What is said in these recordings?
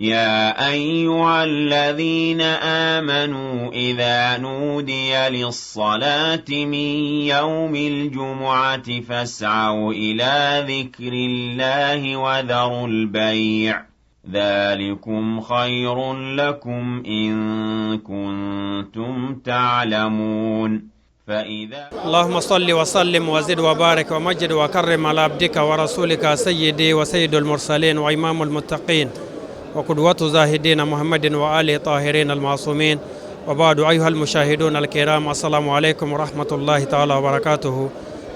يا أيها الذين آمنوا إذا نودي للصلاة من يوم الجمعة فاسعوا إلى ذكر الله وذروا البيع ذلكم خير لكم إن كنتم تعلمون. فإذا اللهم صل وسلم وزد وبارك ومجد وكرم على عبدك ورسولك سيدي وسيد المرسلين وإمام المتقين وقدوة زاهدين محمد وآله الطاهرين المعصومين، وبعد. أيها المشاهدون الكرام، السلام عليكم ورحمة الله تعالى وبركاته.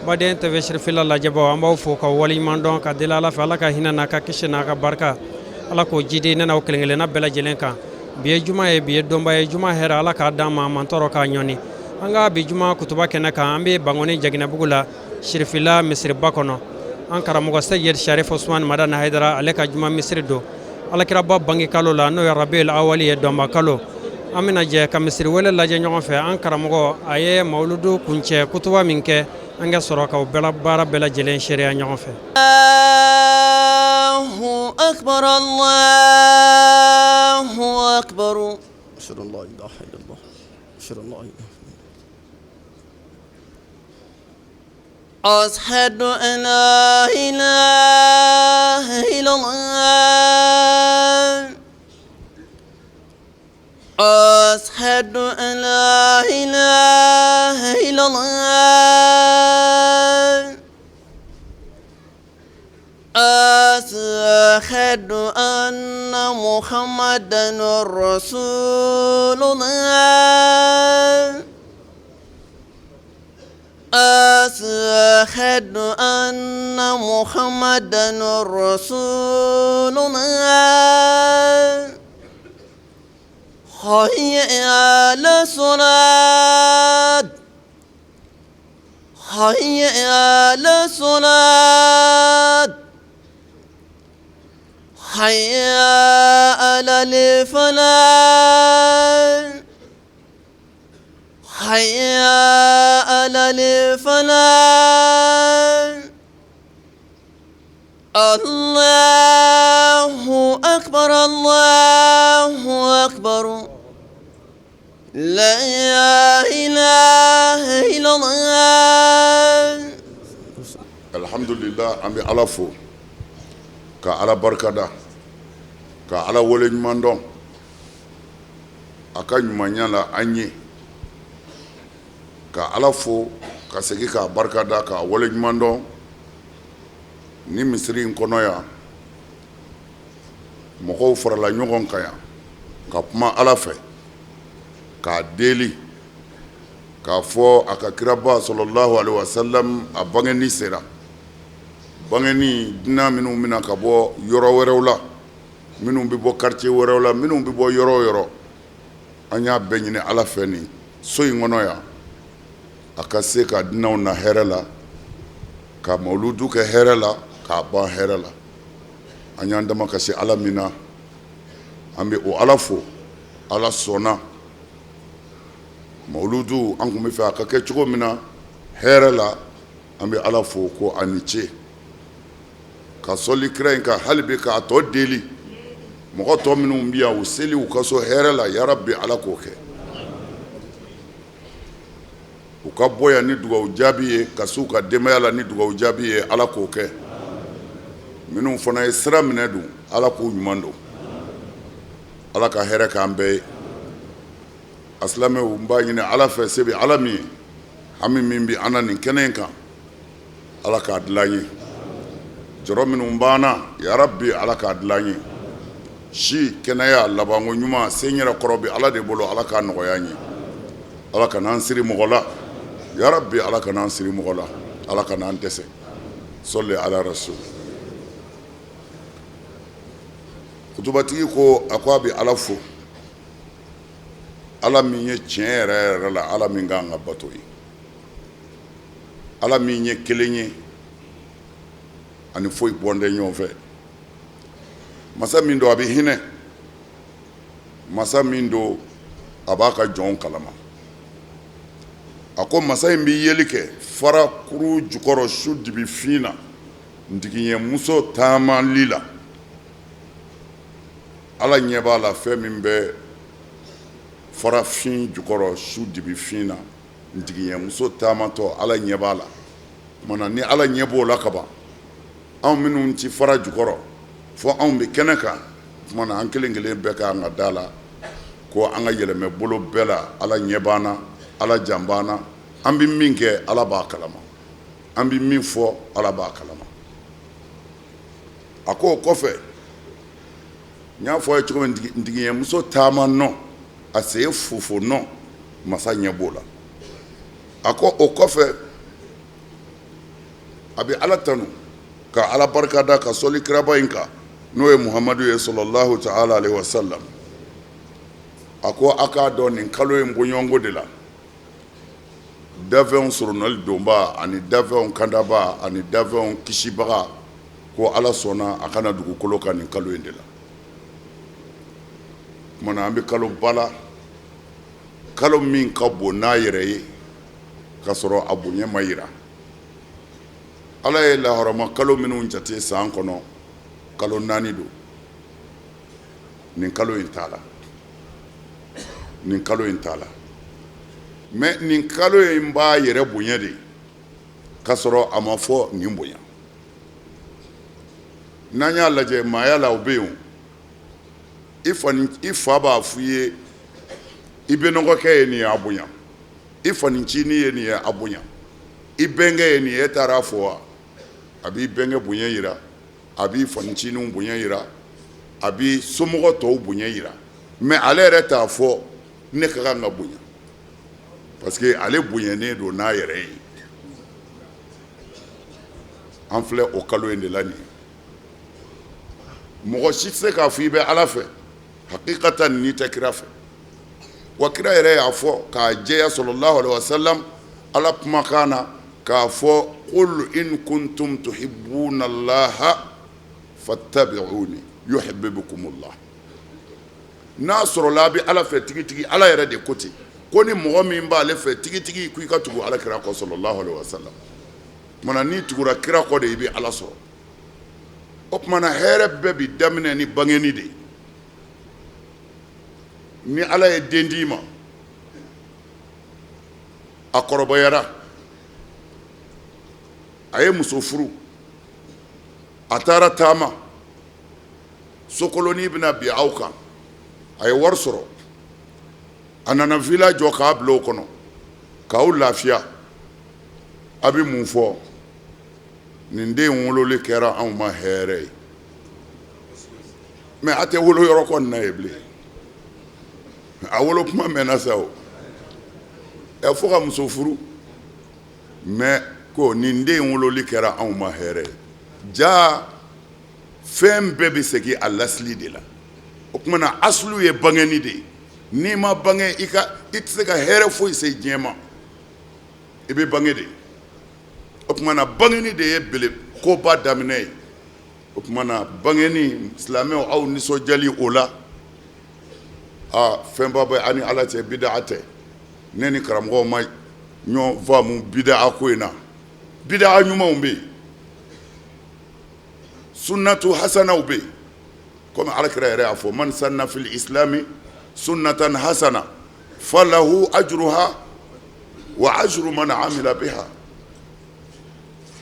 Baden TV Sirifila lajɛbaw, an b'aw fo ka waleɲuman dɔn ka deli Ala fɛ, Ala ka hinɛ n'a ka kisi n'a ka barika, Ala k'o jidi ne n'aw kelen kelenna bɛɛ lajɛlen kan. Bi ye juma ye, bi ye donba ye. Juma hɛrɛ, Ala k'a d'an ma, a mantɔrɔ k'a ɲɔni. An ka bi juma kutuba kɛnɛ kan, an bɛ Bangoni Jaginɛbugu la, Sirifila misiriba kɔnɔ. An karamɔgɔ Seyid Sharif Usman Madani Hayidara, ale ka juma misiri don Alakiraba bange kalo la, n'o ye Rabiul Awali ye, dɔnba kalo. An bɛna jɛ ka misiri wele lajɛ ɲɔgɔn fɛ. An karamɔgɔ, a ye mawuludu kuncɛ kutuba min kɛ, an ka sɔrɔ ka bɛɛ baara bɛɛ lajɛlen seereya ɲɔgɔn fɛ. الله أكبر، الله أكبر، أشهد أن لا إله إلا الله، أشهد أن لا إله، أشهد أن لا إله إلا الله، أشهد أن لا إله إلا الله، أشهد أن محمدا رسول الله، أشهد أن محمدا رسول الله. حي على الصلاة، حي على الصلاة، حي على الفلاح، حي على الفلاح. الله أكبر، الله أكبر، لا إله إلا الله. Alhamdulillah, an bɛ Ala fo ka Ala barikada ka Ala waleɲuman dɔn a ka ɲumanya la an ye, ka Ala fo ka segin k'a barikada k'a waleɲuman dɔn. Ni misiri in kɔnɔ yan, mɔgɔw farala ɲɔgɔn kan yan ka kuma Ala fɛ k'a deli k'a fɔ a ka kiraba sallallahu alaihi wasallam a bangeni sera. Bangeni dunan minnu bɛna ka bɔ yɔrɔ wɛrɛw la, minnu bɛ bɔ quartier wɛrɛw la, minnu bɛ bɔ yɔrɔ o yɔrɔ, an y'a bɛɛ ɲini Ala fɛ nin so in kɔnɔ yan, a ka se ka dunanw na hɛrɛ la, ka mawuludu kɛ hɛrɛ la, k'a ban hɛrɛ la. An y'an dama kasi Ala min na, an bɛ o Ala fo. Ala sɔnna mawuludu an tun bɛ fɛ a ka kɛ cogo min na hɛrɛ la, an bɛ Ala fo ko a ni ce, ka sɔli kira in kan hali bi k'a tɔ deli. Mɔgɔ tɔ minnu bɛ yan, u seli u ka so hɛrɛ la, yarabi Ala k'o kɛ. U ka bɔ yan ni dugawu jaabi ye, ka s'u ka denbaya la ni dugawu jaabi ye, Ala k'o kɛ. Minnu fana ye sira minɛ dun, Ala k'u ɲuman don. Ala ka hɛrɛ k'an bɛɛ ye. A silamɛw, n b'a ɲini Ala fɛ, se bɛ Ala min ye, hami min bɛ an na nin kɛnɛ in kan, Ala k'a dilan ye. Jɔrɔ minnu b'an na, yarabi Ala k'a dilan ye. Si, kɛnɛya, labanko ɲuman, se yɛrɛ kɔrɔ bɛ Ala de bolo, Ala k'a nɔgɔya an ye. Ala kana an siri mɔgɔ la, yarabi Ala kana an siri mɔgɔ la, Ala kana an dɛsɛ. Sɔli ala rasul. Kutubatigi ko a ko a bɛ Ala fo, Ala min ye tiɲɛ yɛrɛ yɛrɛ la, Ala min kan ka bato ye, Ala min ye kelen ye, ani foyi bɔn tɛ ɲɔgɔn fɛ, masa min don a bɛ hinɛ, masa min don a b'a ka jɔnw kalama. A ko masa in bɛ yeli kɛ farakuru jukɔrɔ su dibifin na, ntigiɲɛmuso taamali la. Ala ɲɛ b'a la, fɛn min bɛ farafin jukɔrɔ su dibifin na, ntigiɲɛmuso taamatɔ, Ala ɲɛ b'a la. Tuma na ni Ala ɲɛ b'o la kaban, anw minnu ti fara jukɔrɔ, fɔ anw bɛ kɛnɛ kan, tuma na an kelen kelen bɛɛ ka kan ka da la ko an ka yɛlɛmɛ bolo bɛɛ la, Ala ɲɛ b'an na, Ala jan b'an na. An bɛ min kɛ, Ala b'a kalama. An bɛ min fɔ, Ala b'a kalama. A ko o kɔfɛ, n y'a fɔ a ye cogo min, ntigiɲɛmuso taama nɔ, a sen fofo nɔ, masa ɲɛ b'o la. A ko o kɔfɛ, a bɛ Ala tanu ka Ala barika da, ka sɔli kiraba in kan, n'o ye Muhamadu ye, sɔlɔlahu taala alehi wasalam. A ko a k'a dɔn nin kalo in bɔɲɔgɔnko de la, dafɛnw soronali donba ani dafɛnw kandaba ani dafɛnw kisibaga, ko Ala sɔnna a ka na dugukolo kan nin kalo in de la. Tuma na an bɛ kalo ba la, kalo min ka bon n'a yɛrɛ ye ka sɔrɔ a bonya ma yira. Ala ye lahɔrɔma kalo minnu jate san kɔnɔ, kalo 4 don. Nin kalo in t'a la, nin kalo in t'a la, mais nin kalo in b'a yɛrɛ bonya de ka sɔrɔ a ma fɔ nin bonya. N'an y'a lajɛ maaya la, o bɛ yen. I fa, i fa b'a fɔ i ye, i bɛnɔgɔkɛ ye nin ye, a bonya. I fanicinin ye nin ye, a bonya. I bɛnkɛ ye nin ye. E taara a fɔ wa? A b'i bɛnkɛ bonya yira, a b'i fanicininw bonya yira, a b'i somɔgɔ tɔw bonya yira, mais ale yɛrɛ t'a fɔ ne ka kan ka bonya, parce que ale bonyanen don n'a yɛrɛ ye. An filɛ o kalo in de la nin ye. Mɔgɔ si tɛ se k'a fɔ i bɛ Ala fɛ hakikatan n'i tɛ kira fɛ. Wa kira yɛrɛ y'a fɔ k'a jɛya, sɔlɔlahu alaihi wasallam, Ala kumakan na k'a fɔ: qul in kuntum tuhibbuna allaha fattabi'uni yuhibbukumullah. N'a sɔrɔla a bɛ Ala fɛ tigitigi, Ala yɛrɛ de ko ten, ko ni mɔgɔ min b'ale fɛ tigitigi, ko i ka tugu Ala kira kɔ, sɔlɔlahu alaihi wasallam. Tuma n'i tugura kira kɔ de, i bɛ Ala sɔrɔ. O tuma na hɛrɛ bɛɛ bɛ daminɛ ni bangeni de ye. Ni Ala ye den d'i ma, a kɔrɔbayara, a ye muso furu, a taara taama, sokolonin bɛna bin aw kan, a ye wari sɔrɔ, a nana villa jɔ k'a bila o kɔnɔ k'aw lafiya, a bɛ mun fɔ? Nin den in wololi kɛra anw ma hɛrɛ ye. Mais a tɛ wolo yɔrɔ kɔ na ye bilen, a wolo kuma mɛnna sa. O ɛ fo ka muso furu, mais ko nin den in wololi kɛra anw ma hɛrɛ ye. Ja fɛn bɛɛ bɛ segin a lasili de la. O tuma na asulu ye bangeni de ye. N'i ma bange, i ka i tɛ se ka hɛrɛ foyi se diɲɛ ma. I bɛ bange de. O tuma na bangeni de ye bele koba daminɛ ye. O tuma na bangeni, silamɛw, aw nisɔndiyali o la, aa, fɛnba bɛ an ni Ala cɛ. Bidaa tɛ. Ne ni karamɔgɔw ma ɲɔgɔn faamu bidaa ko in na. Bidaa ɲumanw bɛ yen, sunnatu hasanaw bɛ yen, komi Alakira yɛrɛ y'a fɔ: man sanna fil islami sunnatan hasana falahu ajruha wa ajru man amila biha.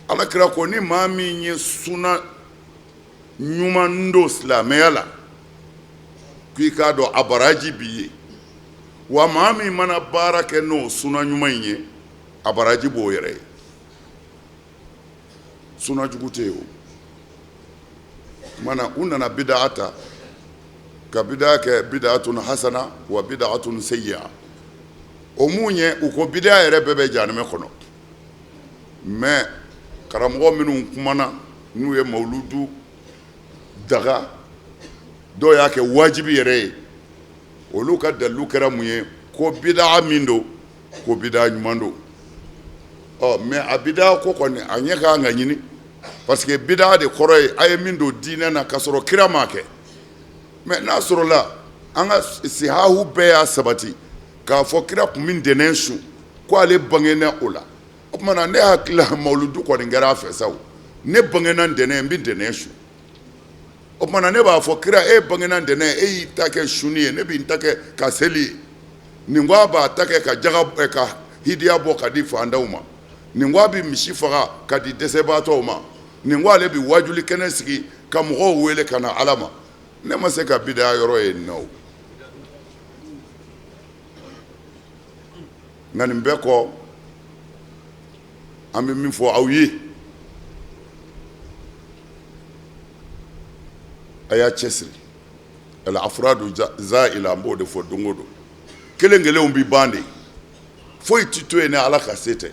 Alakira ko ni maa min ye sunna ɲuman don silamɛya la, k'i k'a dɔn a baraji b'i ye, wa maa min mana baara kɛ n'o sunna ɲuman in ye, a baraji b'o yɛrɛ ye. Sunna jugu tɛ yen. O tuma na u nana bidaa ta ka bidaa kɛ bidaatun hasana wa bidaatun sayyi'a. O mun ye? U ko bidaa yɛrɛ bɛɛ bɛ jahanamɛ kɔnɔ. Mais karamɔgɔ minnu kumana, n'u ye mawuludu daga, dɔw y'a kɛ wajibi yɛrɛ ye, olu ka dalilu kɛra mun ye? Ko bidaa min don, ko bidaa ɲuman don. Ɔ mais a bidaa ko kɔni, a ɲɛ ka kan ka ɲini, parce que bidaa de kɔrɔ ye a ye min don diinɛ na ka sɔrɔ kira m'a kɛ. Mais n'a sɔrɔla an ka sihahu bɛɛ y'a sabati k'a fɔ kira tun bɛ ntɛnɛn sun, ko ale bangena o la, o tuma na ne hakili la mawuludu kɔni kɛra a fɛ sa. O ne bangena ntɛnɛn, n bɛ ntɛnɛn sun. O tuma na ne b'a fɔ kira, e bangena ntɛnɛn, e y'i ta kɛ sunni ye, ne b'i ta kɛ ka seli ye. Nin ko a b'a ta kɛ ka jaga ka hidiya bɔ ka di fantanw ma, nin ko a bɛ misi faga ka di dɛsɛbaatɔw ma, nin ko ale bɛ wajuli kɛnɛ sigi ka mɔgɔw wele ka na Ala ma. Ne ma se ka bidaya yɔrɔ ye nin na o. Nka nin bɛɛ kɔ, an bɛ min fɔ aw ye, a y'a cɛsiri. Al afradu zaila, an b'o de fɔ don o don. Kelen kelenw bɛ ban de, foyi tɛ to yen ni Ala ka se tɛ.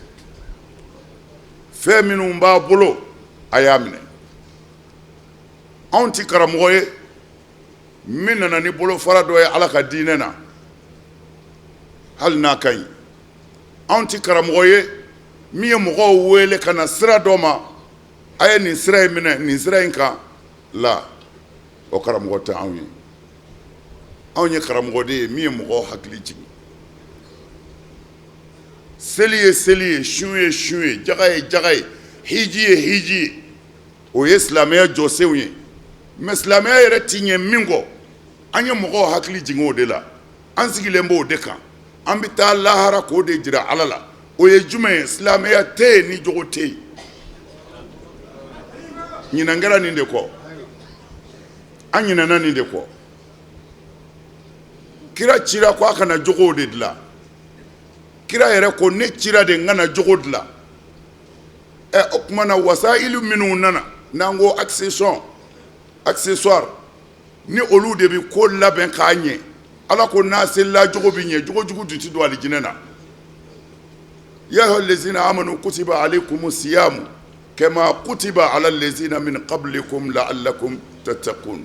Fɛn minnu b'a bolo, a y'a minɛ. Anw tɛ karamɔgɔ ye min nana ni bolofara dɔ ye Ala ka diinɛ na, hali n'a ka ɲi. Anw tɛ karamɔgɔ ye min ye mɔgɔw wele ka na sira dɔ ma, a ye nin sira in minɛ, nin sira in kan la. O karamɔgɔ tɛ anw ye. Anw ye karamɔgɔ de ye min ye mɔgɔw hakili jigin. Seli ye seli ye, sun ye sun ye, jaga ye jaga ye, hiji ye hiji ye. O ye silamɛya jɔsenw ye. Mais silamɛya yɛrɛ ti ɲɛ min kɔ, an ye mɔgɔw hakili jigin o de la. An sigilen b'o de kan. An bɛ taa lahara k'o de jira Ala la. O ye jumɛn ye? Silamɛya tɛ yen ni jogo tɛ yen. Ɲinɛ kɛra nin de kɔ, an ɲinɛna nin de kɔ. Kira cira ko a ka na jogow de dilan. Kira yɛrɛ ko ne cira de n ka na jogo dilan. Ɛ, o tuma na wasailu minnu nana, n'an ko accessoire, ni olu de bɛ ko labɛn k'a ɲɛ. Ala ko n'a selila jogo bɛ ɲɛ, jogojugu dun tɛ don alijinɛ na. Ya ayuha lezina amanu kutiba aleykumu siyamu kama kutiba ala lezina min qablikum la'allakum tattaqun.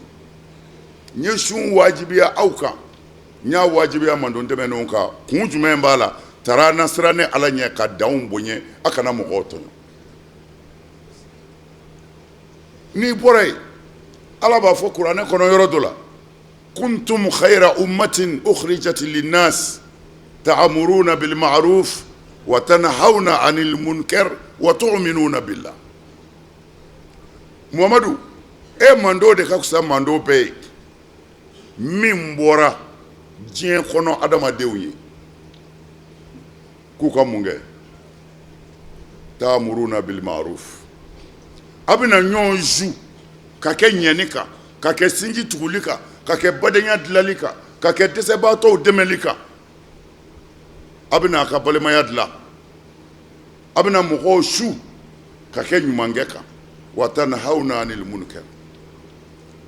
N ye sun wajibiya aw kan, n y'a wajibiya mantɔn tɛmɛnenw kan. Kun jumɛn b'a la? Tara na siran ne Ala ɲɛ ka danw bonya, a kana mɔgɔw tɔɲɔ. N'i bɔra yen, Ala b'a fɔ kuranɛ kɔnɔ yɔrɔ dɔ la, kuntum khayra ummatin ukhrijat linnas ta'muruna bil ma'ruf wa tanhauna 'anil munkar wa tu'minuna billah. Muhamadu, e mantɔn de ka fisa mantɔn bɛɛ ye min bɔra diɲɛ kɔnɔ adamadenw ye k'u ka mun kɛ? Ta'muruna bil ma'ruf, a bɛna ɲɔgɔn su ka kɛ ɲɛni kan, ka kɛ sinji tuguli kan, ka kɛ badenya dilali kan, ka kɛ dɛsɛbaatɔw dɛmɛli kan. A bɛna a ka balimaya dilan, a bɛna mɔgɔw su ka kɛ ɲumankɛ kan. Wa tanhauna anil munkar,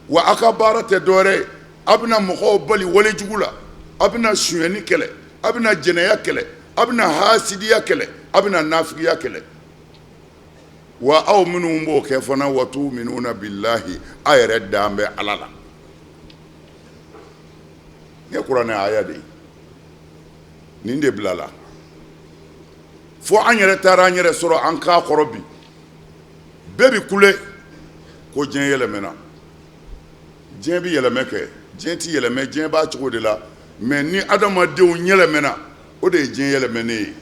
wa a ka baara tɛ dɔwɛrɛ ye, a bɛna mɔgɔw bali walejugu la, a bɛna sonyɛni kɛlɛ, a bɛna jɛnɛya kɛlɛ, a bɛna hasidiya kɛlɛ, a bɛna nafigiya kɛlɛ. Wa aw minnu b'o kɛ fana, wa tuminuna bilahi, a yɛrɛ dan bɛ Ala la. Nin ye kuranɛ aya de ye, nin de bilala fo an yɛrɛ taara an yɛrɛ sɔrɔ an k'a kɔrɔ bi. Bɛɛ bɛ kule ko diɲɛ yɛlɛmɛna. Diɲɛ bɛ yɛlɛmɛ kɛ, diɲɛ tɛ yɛlɛmɛ, diɲɛ b'a cogo de la. Mais ni adamadenw yɛlɛmɛna, o de ye diɲɛ yɛlɛmɛnen ye.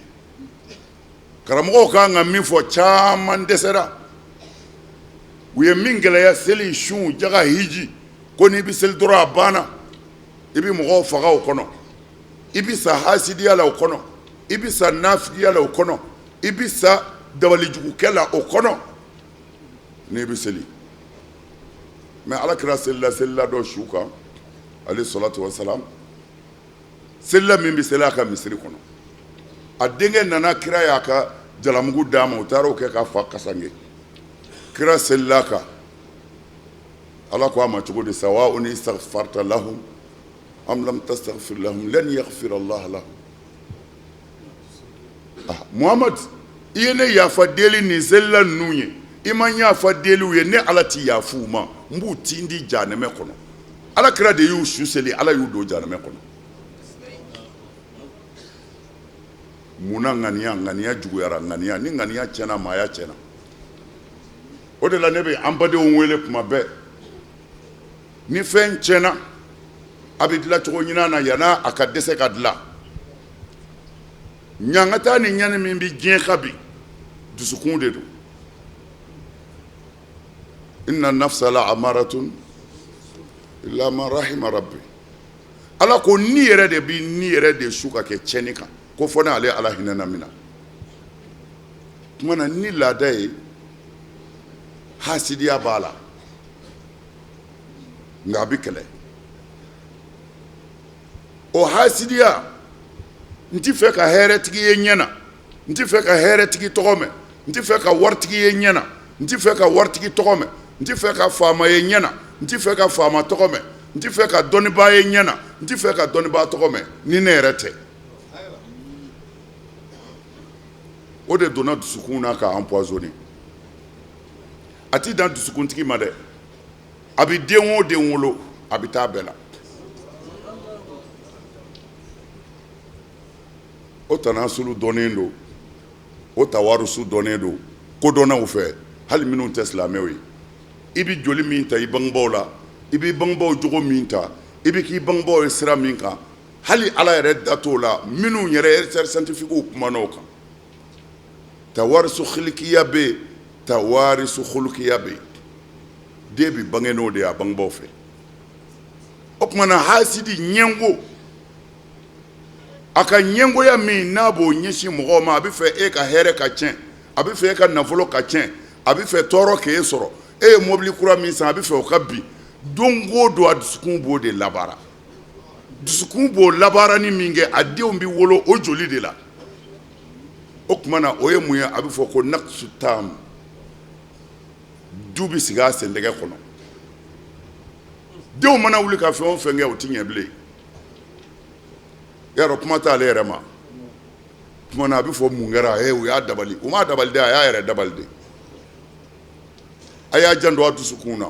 Karamɔgɔw kan ka min fɔ, caman dɛsɛra. U ye min gɛlɛya, seli, sun, jaga, hiji, ko n'i bɛ seli dɔrɔn a banna. I bɛ mɔgɔw faga o kɔnɔ, i bɛ sa hasidiya la o kɔnɔ, i bɛ sa nafigiya la o kɔnɔ, i bɛ sa dabalijugukɛ la o kɔnɔ n'i bɛ seli. Mais Ala kira selila selila dɔ su kan, alayhi salatu wa salam, selila min bɛ seli a ka misiri kɔnɔ, a denkɛ nana, kira y'a ka jalamugu d'a ma, u taara o kɛ k'a fa kasange. Kira selila kan, Ala ko a ma cogo di? Sawaun istaghfarta lahum am lam tastaghfir lahum lan yaghfira Allah lahum. Ah, Muhammad, i ye ne yafa deli nin selila ninnu ye, i ma yafa deli u ye, ne Ala ti yafa u ma, n b'u tindi janɛmɛ kɔnɔ. Ala kira de y'u su seli, Ala y'u don janɛmɛ kɔnɔ. Munna? Ŋaniya, ŋaniya juguyara. Ŋaniya, ni ŋaniya tiɲɛna, maaya tiɲɛna. O de la ne bɛ an badenw wele kuma bɛɛ, ni fɛn tiɲɛna, a bɛ dilancogo ɲinin na yan'a a ka dɛsɛ ka dilan. Ɲangata ni ɲani min bɛ diɲɛ kan bi, dusukun de don. Inna nafsa la amaratun Illa man rahima rabbi. Ala ko ni yɛrɛ de bɛ ni yɛrɛ de su ka kɛ tiɲɛni kan, ko fɔ n'ale Ala hinɛna min na. Tuma na ni laada ye, hasidiya b'a la, nka a bɛ kɛlɛ. O hasidiya, n tɛ fɛ ka hɛrɛtigi ye ɲɛ na, n tɛ fɛ ka hɛrɛtigi tɔgɔ mɛn, n tɛ fɛ ka waritigi ye ɲɛ na, n tɛ fɛ ka waritigi tɔgɔ mɛn, n tɛ fɛ ka faama ye ɲɛ na, n tɛ fɛ ka faama tɔgɔ mɛn, n tɛ fɛ ka dɔnnibaa ye ɲɛ na, n tɛ fɛ ka dɔnnibaa tɔgɔ mɛn ni ne yɛrɛ tɛ. O de donna dusukun na k'a empoisonner. A tɛ dan dusukuntigi ma dɛ, a bɛ den o den wolo, a bɛ taa bɛɛ la. O tanasulu dɔnnen don, o tawarusu dɔnnen don kodɔnnaw fɛ, hali minnu tɛ silamɛw ye. I bɛ joli min ta i bangebaaw la, i b'i bangebaaw jogo min ta, i bɛ k'i bangebaaw ye sira min kan, hali Ala yɛrɛ da t'o la, minnu yɛrɛ recherche scientifique kumana o kan. Tawarisu hilikiya bɛ yen, tawarisu hulukiya bɛ yen. Den bɛ bange n'o de ye a bangebaaw fɛ. O tuma na hasidi ɲɛngo, a ka ɲɛngoya min n'a b'o ɲɛsin mɔgɔw ma, a bɛ fɛ e ka hɛrɛ ka tiɲɛ, a bɛ fɛ e ka nafolo ka tiɲɛ, a bɛ fɛ tɔɔrɔ k'e sɔrɔ, e ye mobili kura min san a bɛ fɛ o ka bin. Don o don a dusukun b'o de labaara. Dusukun b'o labaarani min kɛ, a denw bɛ wolo o joli de la. O tuma na o ye mun ye? A bɛ fɔ ko naqsu tam. Du bɛ sigi a sentɛgɛ kɔnɔ. Denw mana wuli ka fɛn o fɛn kɛ, o tɛ ɲɛ bilen. Y'a dɔn kuma t'ale yɛrɛ ma. Tuma na a bɛ fɔ mun kɛra? U y'a dabali. U m'a dabali dɛ, a y'a yɛrɛ dabali de. A y'a janto a dusukun na.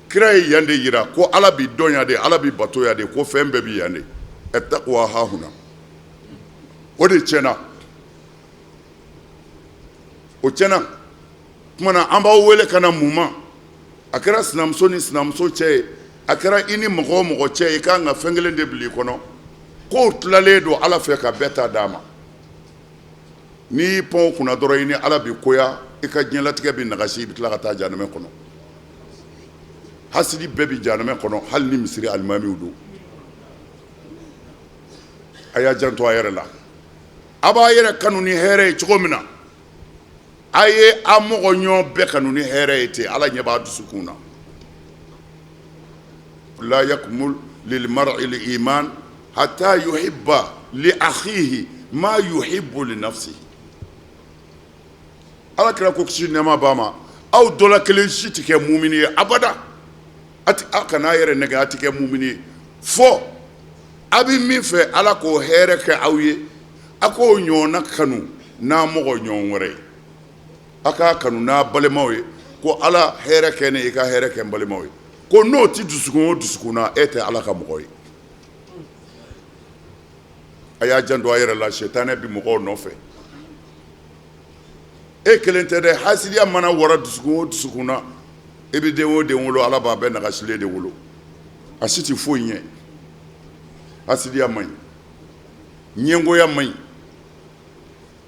Kira ye yan de yira ko Ala bi dɔn yan de, Ala bi bato yan de, ko fɛn bɛɛ bi yan de. Ɛtakuwa hahuna. O de tiɲɛna. O tiɲɛna. Tuma na an b'aw wele ka na mun ma? A kɛra sinamuso ni sinamuso cɛ ye, a kɛra i ni mɔgɔ o mɔgɔ cɛ ye, i ka kan ka fɛn kelen de bila i kɔnɔ, kow tilalen don Ala fɛ ka bɛɛ ta d'a ma. N'i y'i pan o kunna dɔrɔn, i ni Ala bɛ koya, i ka diɲɛlatigɛ bɛ nagasi, i bɛ tila ka taa jahanamɛ kɔnɔ. Hasidi bɛɛ bɛ jahanamɛ kɔnɔ, hali ni misiri alimamiw don. A y'a janto a yɛrɛ la. A b'a yɛrɛ kanu ni hɛrɛ ye cogo min na, a ye a mɔgɔ ɲɔgɔn bɛɛ kanu ni hɛrɛ ye ten. Ala ɲɛ b'a dusukun na. La yakmul lil mar'i al iman hatta yuhibba li akhihi ma yuhibbu li nafsihi. Ala kira ko kisi nɛɛma b'a ma, aw dɔ la kelen si tɛ kɛ mumini ye abada, a kana a yɛrɛ nɛgɛ, a tɛ kɛ mumini ye fo a bɛ min fɛ Ala k'o hɛrɛ kɛ aw ye, a k'o ɲɔgɔnna kanu n'a mɔgɔ ɲɔgɔn wɛrɛ ye. A k'a kanu n'a balimaw ye, ko Ala hɛrɛ kɛ ne ye, i ka hɛrɛ kɛ n balimaw ye. Ko n'o tɛ dusukun o dusukun na, e tɛ Ala ka mɔgɔ ye. A y'a janto a yɛrɛ la, sitanɛ bɛ mɔgɔw nɔfɛ. E kelen tɛ dɛ, hasidiya mana wara dusukun o dusukun na, i bɛ den o den wolo, Ala b'a bɛɛ nagasilen de wolo. A si tɛ foyi ɲɛ. Hasidiya man ɲi, ɲɛngoya man ɲi.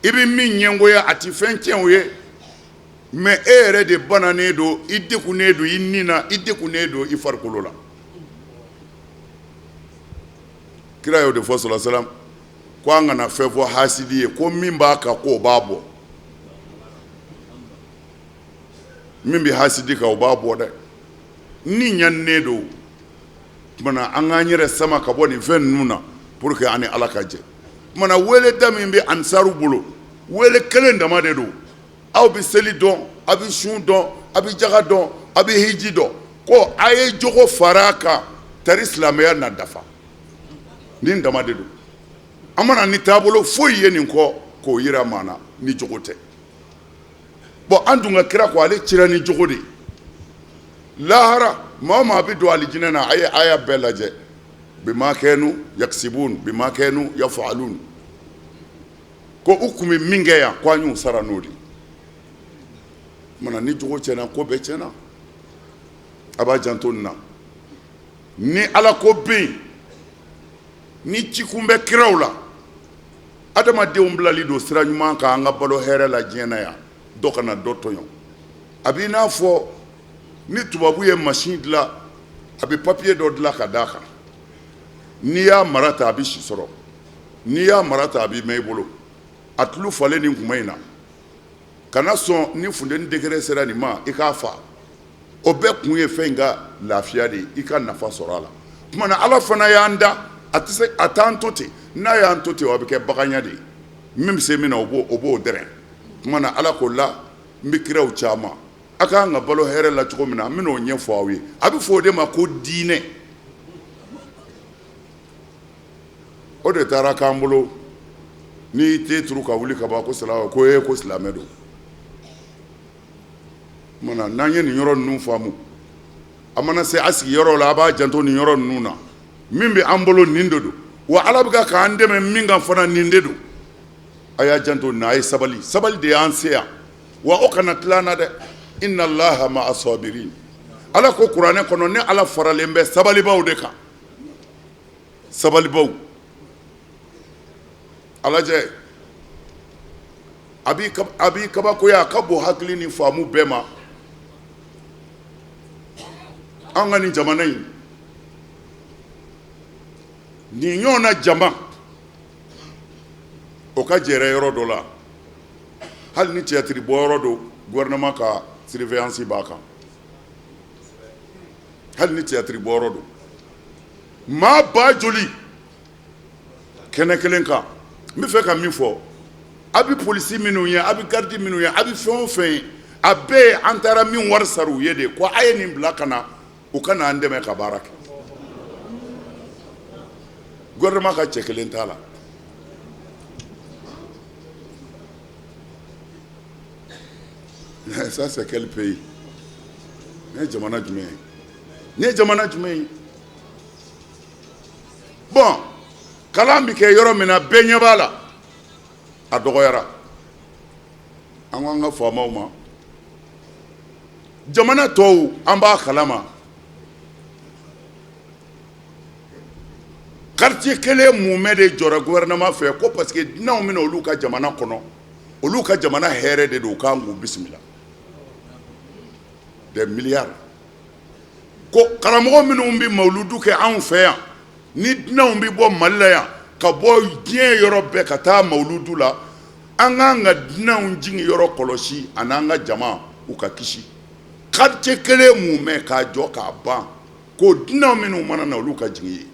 I bɛ min ɲɛngoya, a tɛ fɛn tiɲɛ o ye, mais e yɛrɛ de bananen don, i degunnen don i ni na, i degunnen don i farikolo la. Kira y'o de fɔ sɔrɔ salam ko an kana fɛn fɔ hasidi ye, ko min b'a kan k'o b'a bɔ. Min bɛ hasidi kan, o b'a bɔ dɛ. Ni ɲaninen don, tuma na an k'an yɛrɛ sama ka bɔ nin fɛn ninnu na pour que an ni Ala ka jɛ. Tuma na weleda min bɛ ansaru bolo, wele kelen dama de don. Aw bɛ seli dɔn, aw bɛ sun dɔn, aw bɛ jaga dɔn, aw bɛ hiji dɔn, ko a ye jogo fara a kan tari silamɛya na dafa. Nin dama de don. An ma na ni taabolo foyi ye nin kɔ k'o yira maa na ni jogo tɛ. Bon, an dun ka kira ko ale cira ni jogo de ye. Lahara maa o maa bɛ don alijinɛ na, a ye aya bɛɛ lajɛ, bima kanu yakisibun bima kanu yafalun, ko u tun bɛ min kɛ yan, ko an y'u sara n'o de ye. Mana ni jogo tiɲɛna, ko bɛɛ tiɲɛna. A b'a janto nin na. Ni Ala ko bɛ yen, ni cikun bɛ kiraw la, adamadenw bilali don sira ɲuman kan, an ka balo hɛrɛ la diɲɛ na yan, dɔ kana dɔ tɔɲɔ. A b'i n'a fɔ ni tubabu ye masin dilan A bɛ papiye dɔ dilan ka d'a kan. N'i y'a mara ta, a bɛ si sɔrɔ. N'i y'a mara ta, a b'i mɛn i bolo. A tulu falen nin kuma in na, kana sɔn ni funteni degré sera nin ma i k'a fa. O bɛɛ kun ye fɛn in ka lafiya de ye, i ka nafa sɔrɔ a la. Tuma na Ala fana y'an da, a tɛ se a t'an to ten. N'a y'an to ten, o bɛ kɛ baganya de ye. Min bɛ se min na, o b'o dɛrɛn. Tuma na Ala ko la n bɛ kiraw ci a ma, a ka kan ka balo hɛrɛ la cogo min na, n bɛna o ɲɛfɔ aw ye. A bɛ fɔ o de ma ko diinɛ. O de taara k'an bolo, n'i te turu ka wuli ka ban ko sala ko e ko silamɛ don. Tuma na n'an ye nin yɔrɔ ninnu faamu, a mana se a sigiyɔrɔ la, a b'a janto nin yɔrɔ ninnu na. Min bɛ an bolo nin de don, wa Ala bɛ ka k'an dɛmɛ min kan fana nin de don. A y'a janto nin na, a ye sabali. Sabali de y'an se yan, wa o kana tila an na dɛ. Inna Allaha ma'a sabirin. Ala ko kuranɛ kɔnɔ, ne Ala faralen bɛ sabalibaw de kan. Sabalibaw. A lajɛ, a b'i kabakoya, a ka bon hakili ni faamu bɛɛ ma. An ka nin jamana in, nin ɲɔgɔn na jama o ka jɛrɛ yɔrɔ dɔ la, hali ni théâtre bɔ yɔrɔ don, gouvernement ka surveillance b'a kan. Hali ni théâtre bɔ yɔrɔ don, maa ba joli kɛnɛ kelen kan. N bɛ fɛ ka min fɔ, a bɛ polisi minnu ye, a bɛ garidi minnu ye, a bɛ fɛn o fɛn ye, a bɛɛ ye an taara min wari sara u ye de, ko a ye nin bila ka na, u ka na an dɛmɛ ka baara kɛ. Gouvernement ka cɛ kelen t'a la. Ça c'est quel pays? Nin ye jamana jumɛn ye? Nin ye jamana jumɛn ye? Bon, kalan bɛ kɛ yɔrɔ min na, bɛɛ ɲɛ b'a la, a dɔgɔyara. An ko an ka faamaw ma, jamana tɔw an b'a kalama, quartier kelen mumɛ de jɔra gouvernement fɛ, ko parce que dunanw bɛna olu ka jamana kɔnɔ, olu ka jamana hɛrɛ de don, u kan k'u bisimila. Des milliards. Ko karamɔgɔ minnu bɛ mawuludu kɛ anw fɛ yan, ni dunanw bɛ bɔ Mali la yan ka bɔ diɲɛ yɔrɔ bɛɛ ka taa mawuludu la, an k'an ka dunanw jigin yɔrɔ kɔlɔsi ani an ka jama u ka kisi. Quartier kelen mumɛ k'a jɔ k'a ban, ko dunan minnu mana na, olu ka jigin yen.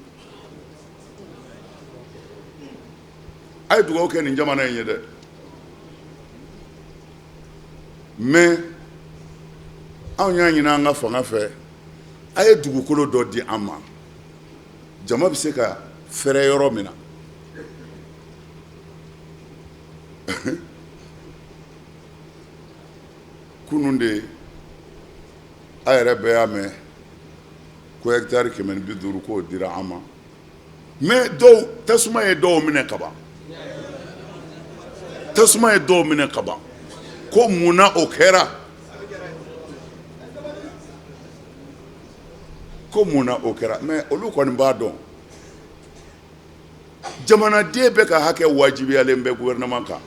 A ye dugawu kɛ nin jamana in ye dɛ. Mais anw y'a ɲini an ka fanga fɛ, a ye dugukolo dɔ di an ma, jama bɛ se ka fɛrɛ yɔrɔ min na. Kunun de, a yɛrɛ bɛɛ y'a mɛn ko hectare 150 k'o dira an ma. Mais dɔw tasuma ye dɔw minɛ kaban, tasuma ye dɔw minɛ kaban, ko mun na o kɛra, ko mun na o kɛra. Mais olu kɔni b'a dɔn, jamanaden bɛɛ ka hakɛ wajibiyalen bɛ gouvernement kan.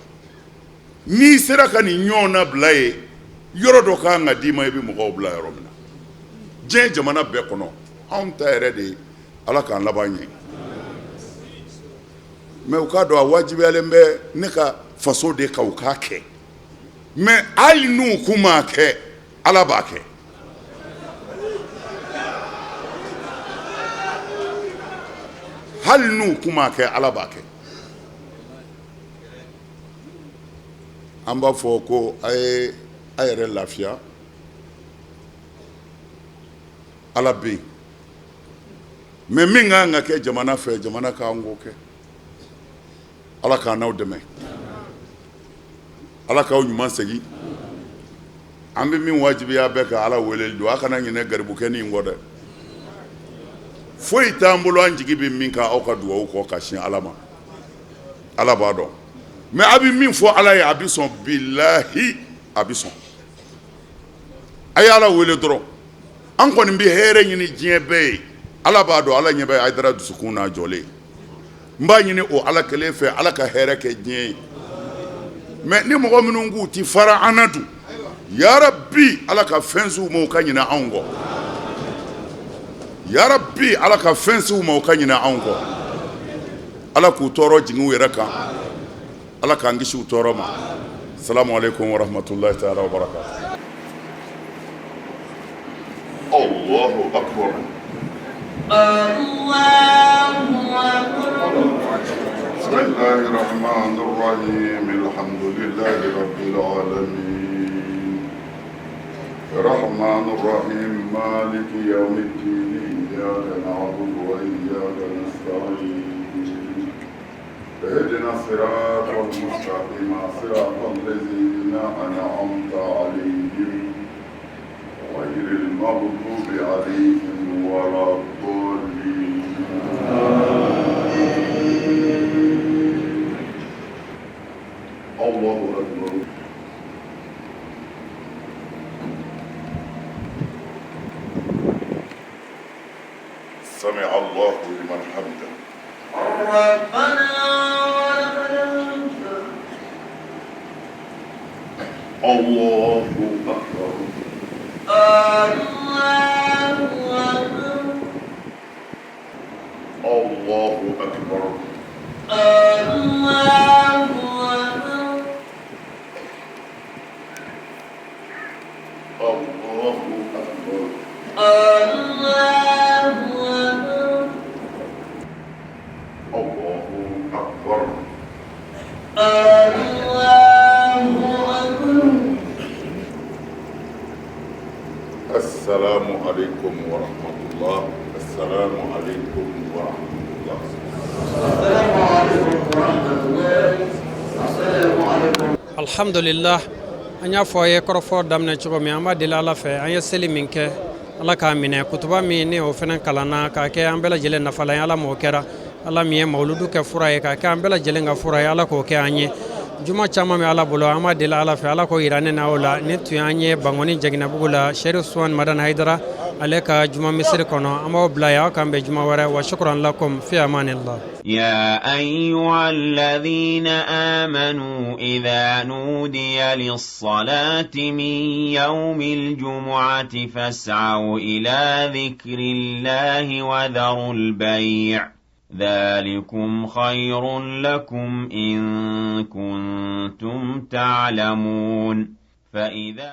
N'i sera ka nin ɲɔgɔn na bila ye, yɔrɔ dɔ ka kan ka d'i ma, i bɛ mɔgɔw bila yɔrɔ min na. Diɲɛ jamana bɛɛ kɔnɔ, anw ta yɛrɛ de ye Ala k'an laban ɲɛ. Mais u k'a dɔn, a wajibiyalen bɛ ne ka faso de kan u k'a kɛ. Mais hali n'u kun m'a kɛ, Ala b'a kɛ. Hali n'u kun m'a kɛ, Ala b'a kɛ. An b'a fɔ ko a ye a yɛrɛ lafiya, Ala bɛ yen. Mais min ka kan ka kɛ jamana fɛ, jamana ka kan k'o kɛ. Ala k'an n'aw dɛmɛ, Ala k'aw ɲuman segin. An bɛ min wajibiya bɛɛ ka Ala wele don, a kana ɲinɛ garibukɛnin in kɔ dɛ. Foyi t'an bolo an jigi bɛ min kan aw ka dugawu kɔ ka sin Ala ma. Ala b'a dɔn. Mais a bɛ min fɔ Ala ye, a bɛ sɔn, bilahi a bɛ sɔn. A ye Ala wele dɔrɔn. An kɔni bɛ hɛrɛ ɲini diɲɛ bɛɛ ye. Ala b'a dɔn, Ala ɲɛ bɛ Hayidara dusukun n'a jɔlen. N b'a ɲini o Ala kelen fɛ, Ala ka hɛrɛ kɛ diɲɛ ye. Mais ni mɔgɔ minnu k'u ti fara an na dun, yarabi Ala ka fɛn s'u ma u ka ɲinɛ anw kɔ. Yarabi, Ala ka fɛn s'u ma u ka ɲinɛ anw kɔ. Ala k'u tɔɔrɔ jigin u yɛrɛ kan. Ala k'an kisi u tɔɔrɔ ma. Salamu aleykum wa rahmatulahi taala wa barakatuh. Allahu akbar. بسم الله الرحمن الرحيم. الحمد لله رب العالمين. الرحمن الرحيم. مالك يوم الدين. إياك نعبد وإياك نستعين. اهدنا الصراط المستقيم، صراط الذين أنعمت عليهم غير المغضوب عليهم ولا الضالين. الله أكبر. سمع الله لمن حمده. ربنا ولك الحمد. الله أكبر. الله أكبر. الله أكبر. الله أكبر. الله أكبر. الله أكبر. الله أكبر. الله أكبر. السلام عليكم ورحمة الله. السلام عليكم ورحمة الله. السلام عليكم ورحمة الله. السلام عليكم. Alhamdulillah, an y'a fɔ a ye kɔrɔfɔ daminɛ cogo min, an b'a deli Ala fɛ, an ye seli min kɛ, Ala k'a minɛ. Kutuba min ni o fana kalanna k'a kɛ an bɛɛ lajɛlen nafalan ye, Ala m'o kɛra. Ala min ye mawuludu kɛ fura ye k'a kɛ an bɛɛ lajɛlen ka fura ye, Ala k'o kɛ an ye. Juma caman bɛ Ala bolo, an b'a deli Ala fɛ, Ala k'o yira ne n'aw la. Nin tun y'an ye Bangoni Jaginabugu la, Sherif Suwan Madani Hayidara ale ka juma misiri kɔnɔ. An b'aw bila yan, aw k'an bɛn juma wɛrɛ. Wa shukran lakum, fi amanillah. يا أيها الذين آمنوا إذا نودي للصلاة من يوم الجمعة فاسعوا إلى ذكر الله وذروا البيع، ذلكم خير لكم إن كنتم تعلمون. فإذا